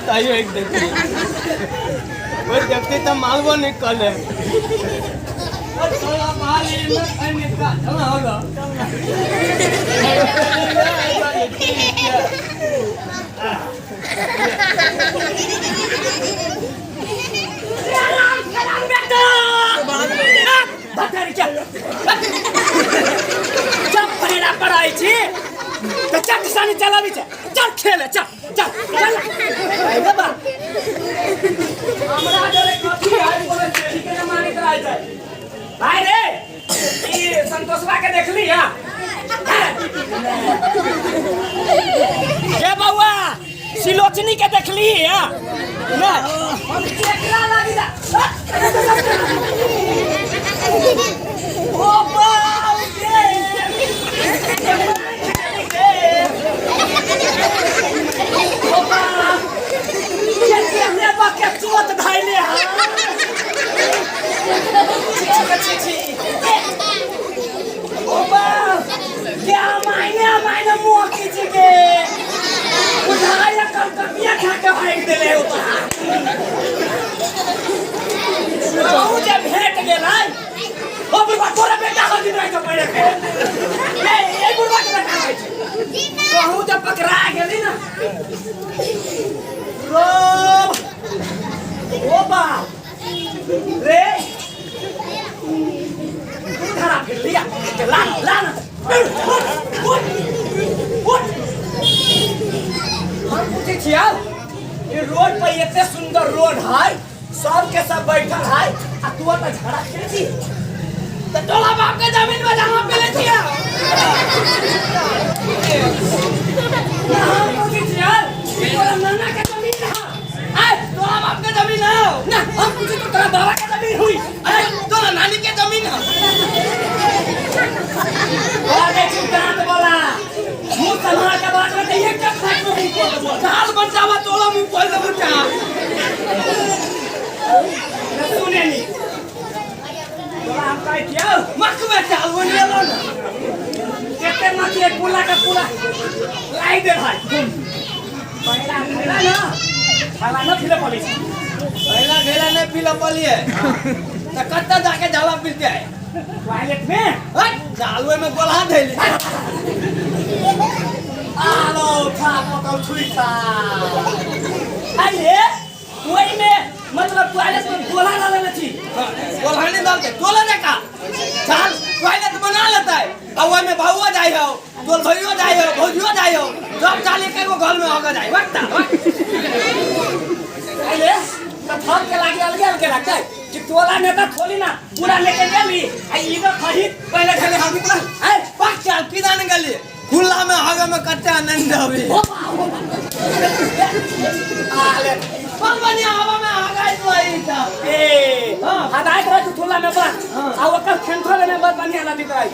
तैयो एक देखती ओइ देखती तऽ मालबो नहि कले तोरा बाली में खैनी का चल ना होगा जब पढ़ेला पढ़ाई छी तऽ चट सानी चलाबी छै चल खेले चल चल चल अरे बा हमरा डरे कथी आइ बोले छै ठीक ने मानित रहै छै भाई रे ई संतोषवा के देखली हा जे बउआ सिलोचनी के देखली हा नहीं हम केकरा लागी जा ओ बाप रे ओ बाप के के बा के चोट धैले हा छी छी छी ओ बाप क्या मायने मायने मुँह खींच के बुझाया कलकतिया खा के भागि देले ओ कहूँ जे भेट गेलै ओ बुढ़बा तोरा बेटा हो जितै के पहिले के ए ए बुढ़बा के बेटा होइ छै कहूँ जे पकड़ा गेली ना रो ओ बाप रे तू धरा फिर लिया के ला ला ना उठ उठ उठ हम पूछै छियौ ई रोड पर एते सुंदर रोड है सब के सब बैठल है आ तू तऽ झगड़ा खेलै छी तऽ टोला बाप के जमीन में जमा पेले छियौ हम पूछै छियौ ई तोरा नाना के जमीन है आय तोरा बाप के जमीन है ना हम पूछे तो तोरा बाबा के जमीन हुई अरे तोरा नानी के जमीन है अरे तू दांत बोला मुंह संभाल के बात में तो एक का खाट में मुंह खोल देबो चाल बचावा तोला मुंह खोल देबो चा सुने नी तोरा हम कहै छियौ मक में चाल बनिएलो ना केते मछली पुला के पुला लाई दे भाई पहिला खेला ना खेला ना फिले पड़ी पहला घेला नहीं पीला पलिए तो कत्ता जाके झाला पीते है टॉयलेट में हट जालुए में गोला धैली आलो था पकौ छुई था अरे ओई में मतलब टॉयलेट में गोला डाले छी गोला नहीं डालते टोला देखा चाल टॉयलेट बना लेता है और ओई में भाऊओ जाए हो तोर भइयो जाए हो भौजियो जाए हो सब चाली के एगो घर में होके जाए वक्त अरे त थप के लागी अलगे अलगे लगतै कि तोला नेता थोली ना पूरा लेके गेली आ इधर खही पहिले खेले हम इतना है पक चल की जाने गली खुला में आगे में कच्चा आनंद अभी आले पर बनिया हवा में आ गई तो आई था ए हदायत रह तू थोला में बा आ ओकर खेंथल में बस बनिया ला दिख रही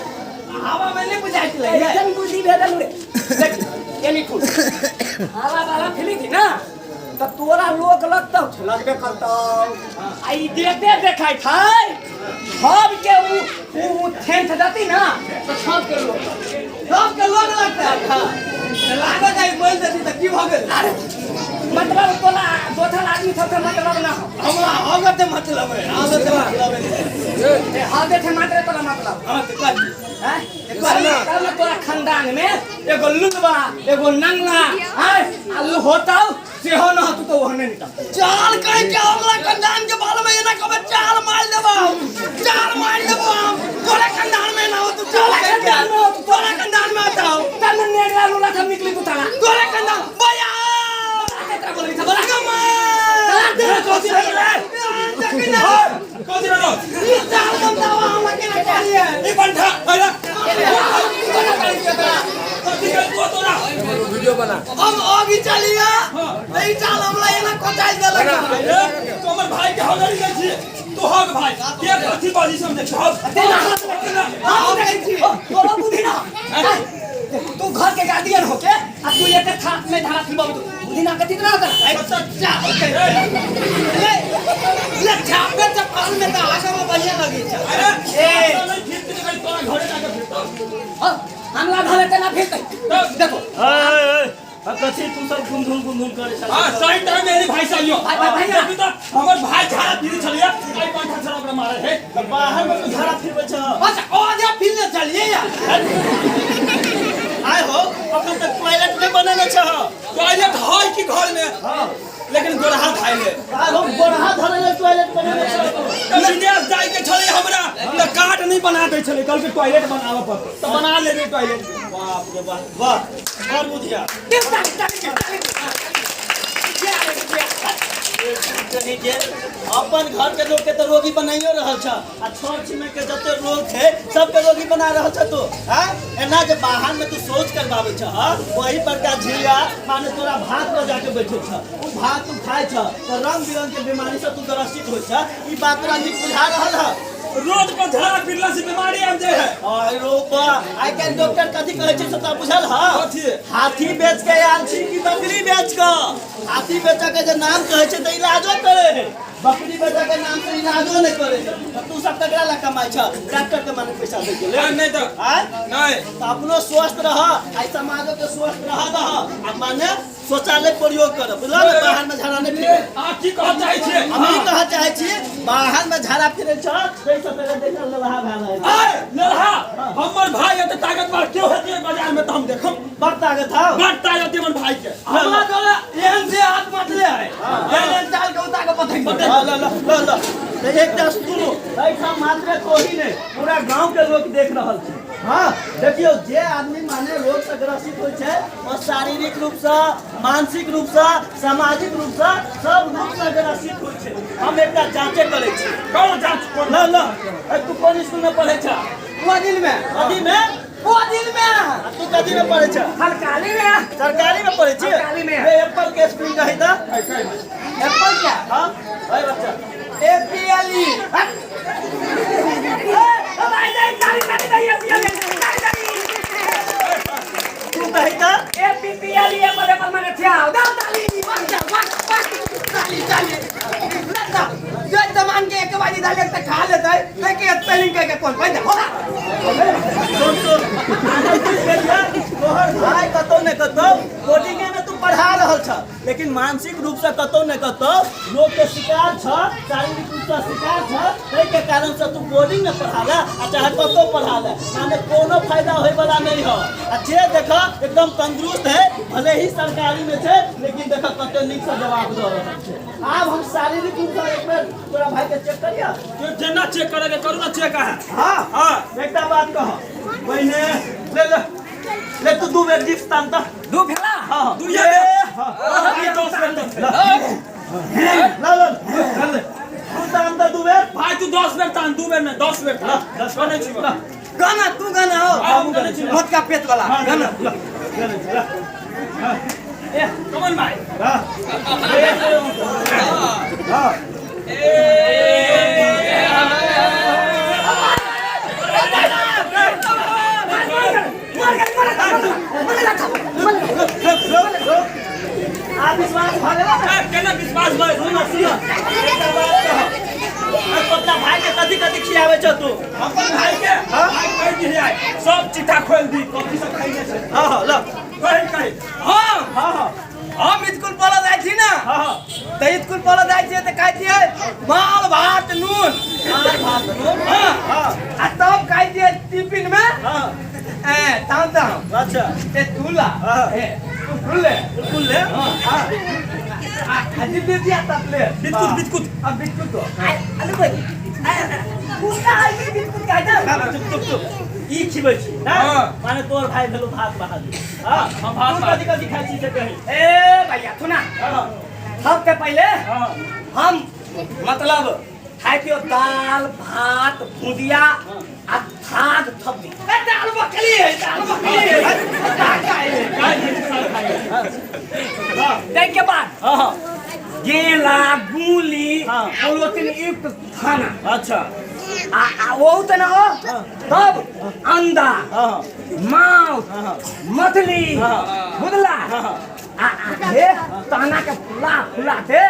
हवा में नहीं बुझाई छलै एकदम बुद्धि भेदल रे देख ये निकुल हवा वाला फिली थी ना तो तोरा लोक लगतौ लगबे करतौ आ ई देते देखाइ छै सब के उ उ उ थेंथ जती ना तो सब के लोक सबके लोग लगता है हाँ लागत है बोल देती तऽ की भऽ गेल अरे मतलब तोला दोसर आदमी सबसे मतलब ना हो हमरा आगत मतलब है आगत मतलब है ए हाथे थे मात्र तोला मतलब हाँ तऽ कह हैं? तब ना तोरा खानदान में एगो लुलवा एगो नंगला हैं आ उ होतौ सेहो न होतौ तो ओहने निकल चाल कह के हमरा खानदान के बारे में एना कहबे चाल मार देबो चाल मार देबो हम तोरा खानदान में ना हो तू चाल तोरा खानदान में हो तू तोरा खानदान में आता हो तब ना नेगरा लुला सब निकली तू ताला तोरा खानदान बया केकरा बोलबी था बोला कमाल कथी भेलै देखी ना कथी रहलो ई चाल बंदावा हमरा के ना चाहिए ई बंठा अरे कथी कथी कर तू तोरा हम आगे चलिया नहीं चाल हमरा एना कोचाइ देलक अरे तो हमर भाई के हगरी जाइ छी तू हग भाई के कथी बाजी समझे छी हग हम देखै छी तोरा बुद्धि ना तू घर के गार्डियन होके आ तू एते थाप में धारा फिरबाबू तू बुद्धि ना कथी ना होता ले ले छापे चपाल में त आगे में बढ़िया लगी छै अरे ए। नहीं फिरते तो तोरा घरे जाके फिरता हाँ, हमला धरे ते ना फिरते देखो कथी कथी तू सब गुनधुन गुनधुन करे छल? हां, सही टाइम में भाई साहब यो। भाई, भाई, भैया। देखी त हमर भाई झाड़ा फिरे छलिया, आई पंखा छला ओकरा मारे हे। तऽ बाहर में तू झाड़ा फिरबै छ? अच्छा, ओ जे फिरने चलिए यार। आय हो, अखन तक टॉयलेट नहीं बनेने छ? टॉयलेट है कि घर में, लेकिन गोरहा खाइ ले। आय हो, गोरहा धरे ले टॉयलेट बनेने छ? तऽ विदेश जाय के छलै हमरा, तऽ कार्ड नहीं बना दै छलै, कहलकै टॉयलेट बनाबऽ पड़तै, तऽ बना लेबै टॉयलेट। बाप रे बाप, वाह, बड़ बुधिया। ताली, ताली, ताली। कही जे अपन घर के लोग के तो रोगी बनाइयो रहल छ, आ छर छिमे के जते लोग छै सबके रोगी बना रहल छ तू। हाँ, एना जे बाहर में तू शौच करबाबै छ, हाँ, वही पर का झिया माने तोरा भात लऽ जाके बैठे छ, उ भात तू खाइ छ तऽ रंग बिरंग के बीमारी से तू ग्रसित होइ छ। ई बात तोरा नीक बुझा रहल ह? रोड पर झाड़ा फिरला से बीमारी आबि जाइ है। अरे बा, आइ काल्हि डॉक्टर कथी कहै छै से तोरा बुझल ह? कथी? हाथी बेच के आयल छी कि बकरी बेच के? हाथी बेचऽ के जे नाम कहै छै तऽ इलाजो करे है, बकरी बेचऽ के नाम से इलाजो नहि करे है। तऽ तू सब ककरा ला कमाइ छ? डॉक्टर के माने पैसा दै के लेल? नहीं तऽ। आँय? नहीं। तऽ अपनो स्वस्थ रह, आइ समाजो के स्वस्थ रह दह, आ माने शौचालय प्रयोग कर, बुझल ने? बाहर में झाड़ा नहि फिरे। अहाँ की कहऽ चाहै छियै? हम ई कहऽ चाहै छी, बाहर में झाड़ा फिरे छ ताहि से पहिले देखल ललहा भए रहल। आय ललहा, हमर भाई एते ताकतवर क्यों हेतै बाजार में, तऽ हम देखब। बड़ ताकत हौ। बड़ ताकत हमर भाई के। हमरा तोरा एहन से हाथ मटले है, एहन एहन चाल के उठा के पटक देतै। ल ल ल ल ल, तऽ एकटा सुनू, एहिठाम मात्र तोही नहि, पूरा गांव के लोक देख रहल छै। हाँ, देखियौ, जे आदमी माने रोग से ग्रसित होइ छै ओ शारीरिक रूपसँ, मानसिक रूपसँ, सामाजिक रूपसँ, सब रूपसँ ग्रसित होइ छै। हम एकटा जाँचे करै छी। करू जाँच, करू। ल ल, ए, तू कोन स्कूल में पढ़ै छ? दिल में। कथी में? वो दिल में। आ तू कथी में पढ़ै छ? सरकारी में। सरकारी में पढ़ै छी? सरकारी में। ए, एप्पल के स्कूल कही तऽ। एप्पल क्या? हाँ, अरे बच्चा। A P L E. तू कही तऽ। चाली चाली लता जो जमान के एक बाजी डाले त खा लेतै, ते के स्पेलिंग के कोन पैदा होगा। सुन सुन, आनंद बुझि गेलियै, तोहर भाय कतौ ने कतौ बोर्डिंगे में तू पढ़ा रहल छ, लेकिन मानसिक रूप से कतौ ने कतौ लोग के शिकार छ, शारीरिक रूप से शिकार छ, ताहि के कारण से तू बोर्डिंग में पढ़ा ले आ चाहे कतौ पढ़ा ले, माने कोनो फायदा होय वाला नहीं हो। आ जे देख एकदम तंदुरुस्त है, भले ही सरकारी में छै, लेकिन देख कते नीक से जवाब दऽ रहल छै। आब हम शारीरिक रूप से एक बेर तोरा भाई के चेक करिया। तू जेना चेक करे के करू ना चेक अहाँ। हाँ। हाँ। एकटा बात कह, पहिने ले ले ले, तू दू बेर जिप्स तान तऽ। दू भेला? हाँ हाँ। दुइये बेर। हाँ। ई 10 बेर तक। ल ल ल, तू तान तऽ दू बेर। भाई, तू 10 बेर तान, 2 बेर नहीं, 10 बेर तान। 10। करै छी। गाना तू गाना हो। हम करै छी। मोटका पेट वाला गाना। ल ल ल। कमन भाई। हाँ हाँ। रोक रोक रोक, आ विश्वास भऽ गेल ने? ए, केना विश्वास भाई? सुन सुन, एकटा बात कह, तू अपना भाई के कथी कथी खियाबै छ तू? अपन भाई के? हाँ? भाई कहि दी आइ सब चिट्ठा खोल दी, कथी सब खैने छै। हाँ हाँ, ल। कहि कहि हाँ। हाँ हाँ। हम स्कूल पढ़ऽ जाइ छी ने। हाँ हाँ। तऽ स्कूल पढ़ऽ जाइ छियै तऽ खाइ छियै माल भात नून। दाल भात नून। हाँ। हाँ। आ तब खाइ छियै टिफिन में। हाँ। ए ताम ताम। अच्छा। ए तुला। हाँ। ए कुल ले। बिल्कुल ले। हाँ। हाँ। आ आ जिबिया तपले। Biscuit biscuit. आ बिस्कुट दो। अरे भाई, कुत्ता आई कि बिस्कुट खाइ चुप चुप चुप, ई खिबै छी ना? हाँ। माने तोर भाई भेलो भात बहादुर। हाँ। हम भात तू कथी कथी खाइ छी से कही। ए भैया, सुना। हाँ। सबसे पहले हाँ। हम मतलब खाइ पियो दाल भात भुजिया आ साग सब्जी। ए दाल बकली है, दाल बकली है, का खाइ है? ताहिके बाद हाँ हाँ। केला गुली हाँ। प्रोटीन युक्त खाना। अच्छा। आ आ ओ तऽ ना हो, तब अंडा, हाँ। मांस, हाँ। मछली। हाँ। बुझला? हाँ। आ आ आ हे ताना के फुला फुला के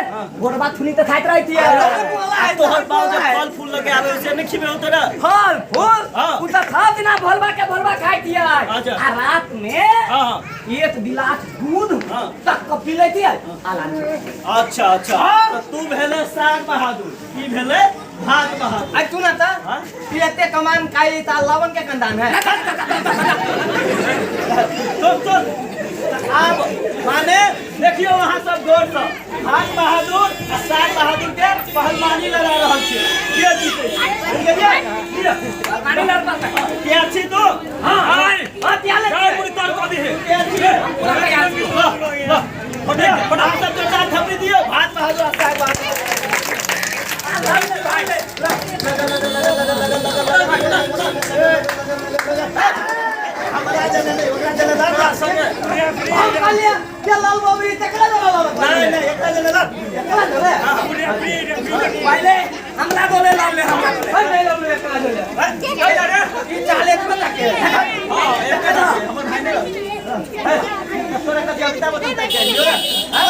गोरबा थुनी त खाइत रहती है। आ तोहर बाप जब फल फूल लगे आवे उसे नहीं खिबे होते ना? फल फूल हाँ। उ त सब दिना भोलबा के भोलबा खाइत है। अच्छा। आ रात में हाँ हाँ एक गिलास दूध हाँ। तक के पी लेती है आला। अच्छा अच्छा, तो तू भेले साग बहादुर, की भेले भात बहादुर। आई तू ना ता हाँ? ई एते कमान काई ता लवन के कंदान है। सुन सुन, आब माने देखियो अहाँ सब गौर से भात बहादुर आ साग बहादुर के पहलवानी लड़ा रहल छी, के जीते छै? बुझि गेलियै? लिअ। पानी लड़ पड़ता। के छी तू? हां हां, हां, त्याले जाय पूरी तार को दी है। के छी? पूरा तैयार छी। ल ल, फटाक अहाँ सब जोरदार थपड़ी दियौ भात बहादुर आ साग बहादुर। हमरा जने नहि, ओकरा जने लड़ ला संगे। हम कहलिए के लाल बाबरी तकरा जरा लाल। नहि नहि, एकरा जने लड़। एकरा जरे। पहले हमरा बोले लावले, हमरा बोले। हम नहीं लाल, एकरा जरे। ई चाले के बता के। हां, एकरा जने हमर भाई नहि लड़। तोरा कथी अमिताभ बच्चन तक के लियो रे? हाँ,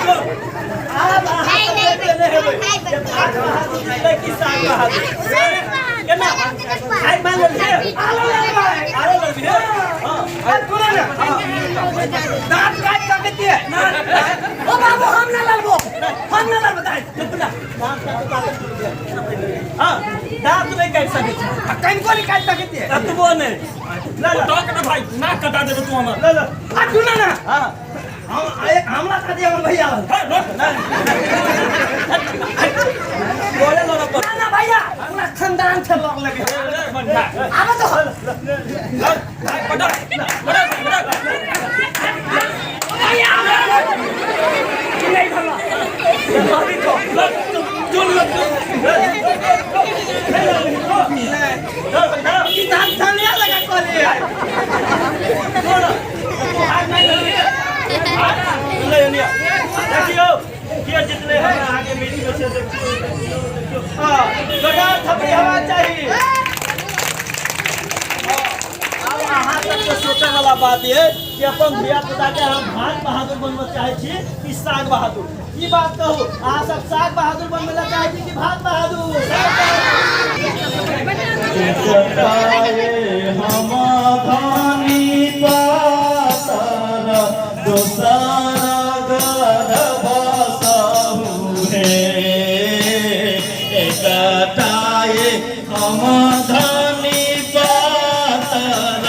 सुन। आब अहाँ सब देख लेने हेबै जे भात बहादुर जीतलै कि साग बहादुर। केना? आइ मान लेलही? आरो लड़बिही? हाँ। तू ना दांत काट सकती है। ओ बाबू, हम ना लड़बो, हम ना लड़बो दाई। चुप ना। दाँत काटो, ताकत टूट गेल। हाँ, दाँत नहि काटि सकै छी। कनको नहीं काट सकती है। कतबो नहि। ल ल। टॉक ना भाई, नाक कटा देबे तू हमर। ल ल। आ तू ना ना हाँ। हम एक हमला साथी हमर भैया। हे रोक। बोले लड़ऽ पर। ना ना भैया, पूरा खानदान छै लग लगे। आबे तो। पटक पटक पटक। भैया नहीं भला। चल लग। ई दांत थाने लगा कहलिए। ले लिया। देखियौ के जीतले है अहाँके बीच में से। देखियौ देखियौ देखियौ। हाँ, जोरदार थपड़ी हवा चाही। आब अहाँ सबके सोचै वाला बात ये कि अपन धिया पुता के हम भात बहादुर बनबऽ चाहै छी कि साग बहादुर? ई बात कहू, अहाँ सब साग बहादुर बनबै लए चाहै छी कि भात बहादुर? हम धनी पातर दोसर घर बसहु हे, एकटाए हम धनी पातर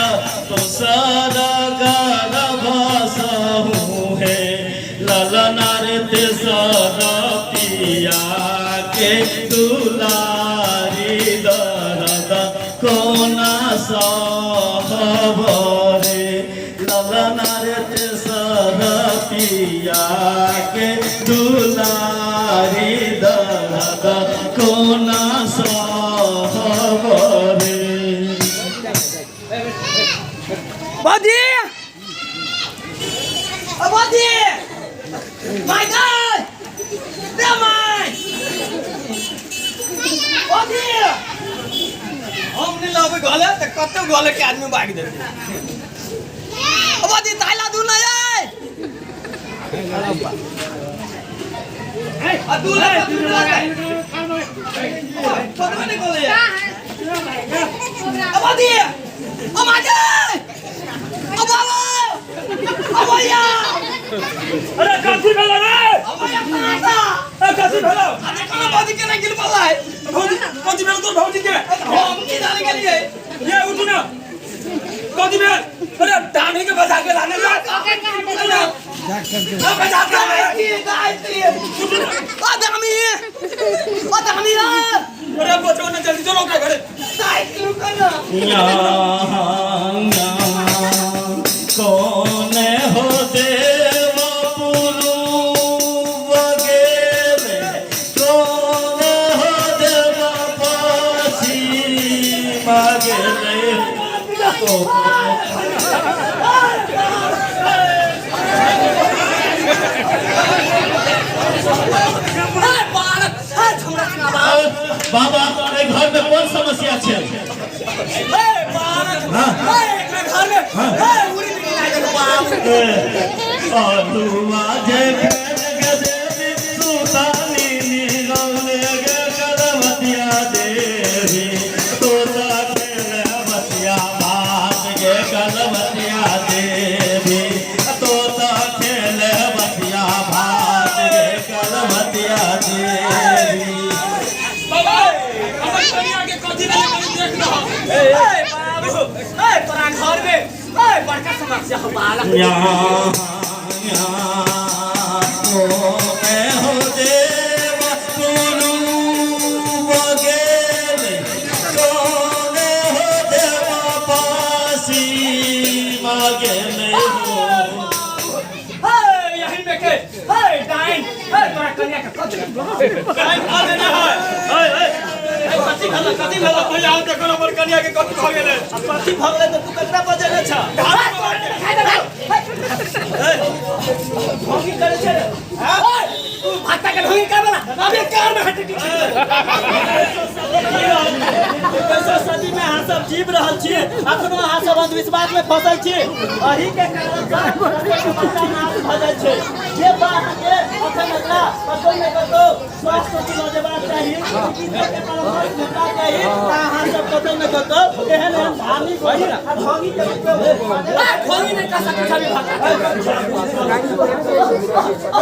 दोसर घर बसहु हे, ललना रे तेसर पिया के दुलारी दरद कोना सहबरे, ललना रे तेसर पिया के दुलारी दरद कोना सहबरे। भौजी, ओ भौजी, my God रे my भौजी, हम नहीं लाबै घले त कते घले के आदमी भाग देते। ओ भौजी, ताइला दू ना ये आ दू लगा, दू लगा छोड़बे नहीं कोले। ओ भौजी, ओ माजे, ओ बाबा, ओ भैया। अरे कथी भेलो रे? ओ भैया कहाँ? ए कथी भेलो? अरे कोनो भौजी के नहीं गिर पड़ला है। भौजी कथी भेल तोर भौजी के? हम की जाने गेलिए। ये उठू ना, कथी भेल? अरे टांगी के बजा के लाने ला। उठू ना, ना बजा के लाने। ओ दामी, ओ दामी रे। अरे बचाओ ना, जल्दी चलो ओकरा घरे। साइकिल रुको ना। कौन हो देव पुरु गेले, कौन हो देव पश्चिम। बाबा एहि घर में कोन समस्या छै ए बारक हाँ। ए एकरा घर में ए उड़ी बिड़ी लागल बाप अरुआ जे खेल गे देवी सुताली निरौले गे कलवतिया देवी तोता खेल बतिया भात गे कलवतिया देवी तोता खेल बतिया भात गे कलवतिया देवी बाबा हमर कनिया के कथी भेलै कनी देख ना ए बाबू ए तोरा घर में ए बड़का समस्या हो बालक यहाँ यहाँ तो मैं हो देव पुरु बगेल कोने हो देव पासी मगेल हो हे यही में के हे डाइन हे तोरा कन्या के कथी टाइम आ देने है ए ए ए कथी भेलै कथी भेलै भैया हम देखो हमर कनिया के कथी भऽ गेलै आ कथी भऽ गेलै तऽ तू ककरा बजेने छ ढोंगी करै छै रे ओए तू भाता के ढोंगी कर वाला अबे कार में हट एकैसो सदी में अहाँ सब जीव रहल छी अखनो अहाँ सब अंधविश्वास में फसल छी अही के कारण से बच्चा नाश भऽ जाइ छै जे बा अहाँके अखन एकरा कतौ ने कतौ स्वास्थ्य चौकी लऽ जेबाक चाही चिकित्सक के परामर्श भेटबाक चाही तऽ अहाँ सब कतौ ने कतौ एहन एहन धार्मिक आ ढोंगी के उपयोग ढोंगी नहीं कर सकै छबी भाता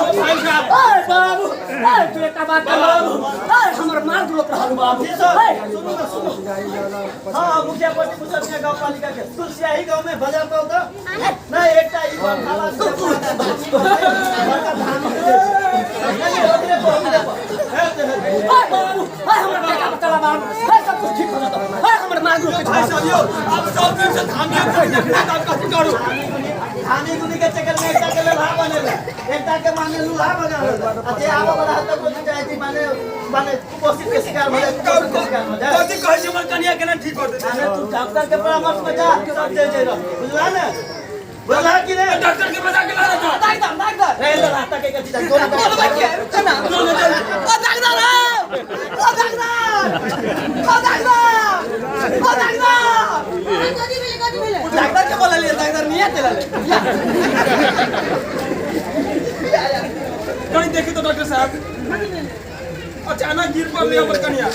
ओए बाबू ओए तू एकटा बात कर बाबू ओए हमर मार्ग रोक रहल बाबू जी सर सुनू न सुनू हाँ मुखिया पति मुसर गाँव पालिका के तुलसियाही गाँव में बजा पाउ तऽ नहीं एकटा ई बरखाला से बड़का धान नहीं ओकरे पर ओकरे पर हेते हेते ओए बाबू ओए हमर बेटा बतला बाबू ओए सब कुछ ठीक हो जाता ओए हमर मार्ग रोक भाई साहब यौ आब सब दिन से धामिया के देखना तऽ आब कथी करू धानी गुनी के चक्कर में एकटा के लोहा बनेला एकटा के माने लोहा बना आ जे आबऽ वाला हत को चाहे छी माने माने कुपोषित के शिकार भऽ जाए कुपोषण के शिकार भऽ जाए कथी कहै छै हमर कनिया केना ठीक कर देतै अरे तू डॉक्टर के परामर्श में जा सब जे जे रह बुझला ने बुझला कि ने डॉक्टर के बजा के ला रहा डॉक्टर डॉक्टर रे रास्ता के कथी जा गोली बोल बच्चे रुक ना ओ डॉक्टर ओ डॉक्टर ओ डॉक्टर ओ डॉक्टर कथी भेलै कथी भेलै डॉक्टर के बोला लिए डॉक्टर नहीं आते लाले कहीं देखी तो डॉक्टर साहब अचानक गिर पड़ले हमर कनिया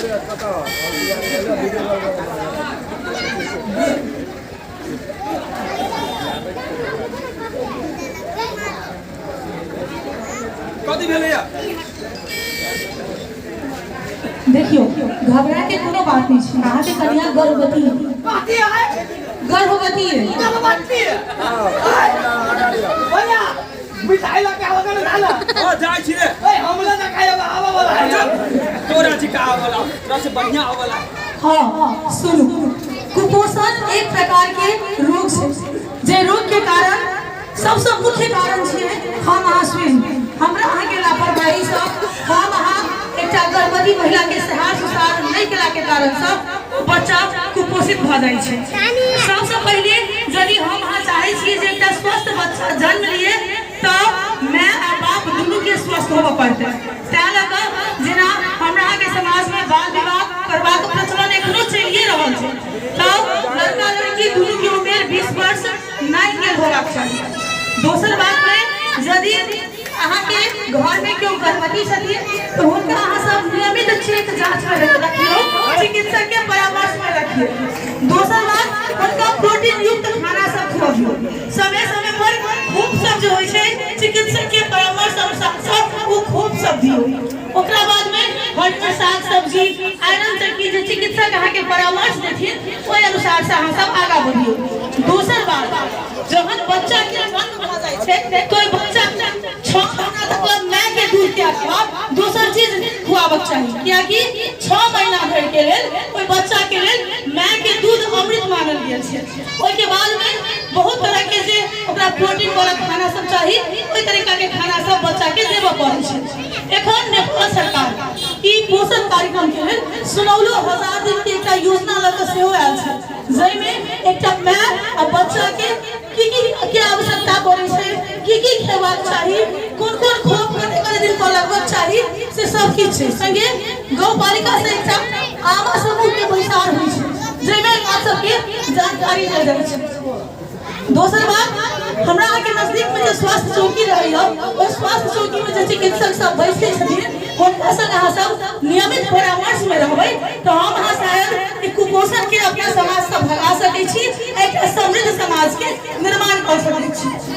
कथी भेलैया देखियो घबरा के कोनो बात नहीं छै अहाँके कन्या गर्भवती है कथी है गर्भवती है गर्भवती है भैया मिठाई लके आवा ना ना हां जाइ छी रे ए हमला ना खाए आवा वाला है तोरा जी का आवला तोरा से बढ़िया आवला हाँ सुनू कुपोषण एक प्रकार के रोग छै जे रोग के कारण सबसँ मुख्य कारण छै हम अहाँ स्वयं हमरा अहाँके लापरवाही सँ हम अहाँ एकटा गर्भवती महिला के सहार सुसार नहि केला के कारण सँ ओ बच्चा कुपोषित भऽ जाइ छै सबसँ पहिले यदि हम अहाँ चाहै छियै जे एकटा स्वस्थ बच्चा जन्म लिए तऽ माय आ बाप दुनूके स्वस्थ होबऽ पड़तै तैं लऽ कऽ जेना हमरा अहाँके समाजमे बाल विवाह करबाक प्रचलन एखनो चलिए रहल छै तऽ लड़का लड़की दुनूके उमेर 20 वर्ष नहि गेल होबाक चाही दोसर बातमे यदि अहाँके घरमे केओ गर्भवती छथिन तऽ हुनका अहाँ सब नियमित चेक जाँचमे रखियौ चिकित्सकके परामर्शमे रखियौ दोसर बात हुनका प्रोटीन युक्त खाना सब खुअबियौ समय समय पर खूब सब जे होइ छै चिकित्सक के परामर्श अनुसार सब ओ खूब सब दियौ ओकरा बाद में हरियर साग सब्जी आयरन चक्की जे चिकित्सक अहाँके परामर्श देथिन ओहि अनुसार से अहाँ सब आगाँ बढ़ियौ दोसर बात जहन बच्चा के जन्म भऽ जाइ छै तऽ ओहि बच्चा 6 महीना तक माय के दूध के अलावा दोसर चीज खुआबक चाही कियाकि 6 महीना भरि के लेल ओहि बच्चा के लेल माय के दूध अमृत मानल गेल छै ओहिके बाद में बहुत तरह के जे ओकरा प्रोटीन वाला खाना सब चाही ओहि तरीका के खाना सब बच्चा के देबऽ पड़ै छै एखन नेपाल सरकार ई पोषण कार्यक्रम के लेल सुनौलो 1000 दिन के एकटा योजना लऽ कऽ सेहो आयल छै जाहिमे एकटा माय आ बच्चा के की की के आवश्यकता पड़ै छै की की खेबाक चाही कोन कोन खोप कते कते दिन पर लगबाक चाही से सब किछु छै संगे गाउँपालिका से एकटा आमा समूह के बैसार होइ छै, जाहिमे बात सबके जानकारी देल जाइ छै। दोसर बात, हमरा अहाँके नजदीक में जे स्वास्थ्य चौकी रहैया, ओहि स्वास्थ्य चौकी में जे चिकित्सक सब बैसै छथिन, हुनका संग अहाँ सब नियमित परामर्श में रहबै तऽ हम अहाँ शायद ई कुपोषण के अपना समाज से भगा सकै छी, एकटा समृद्ध समाज के निर्माण कऽ सकै छी।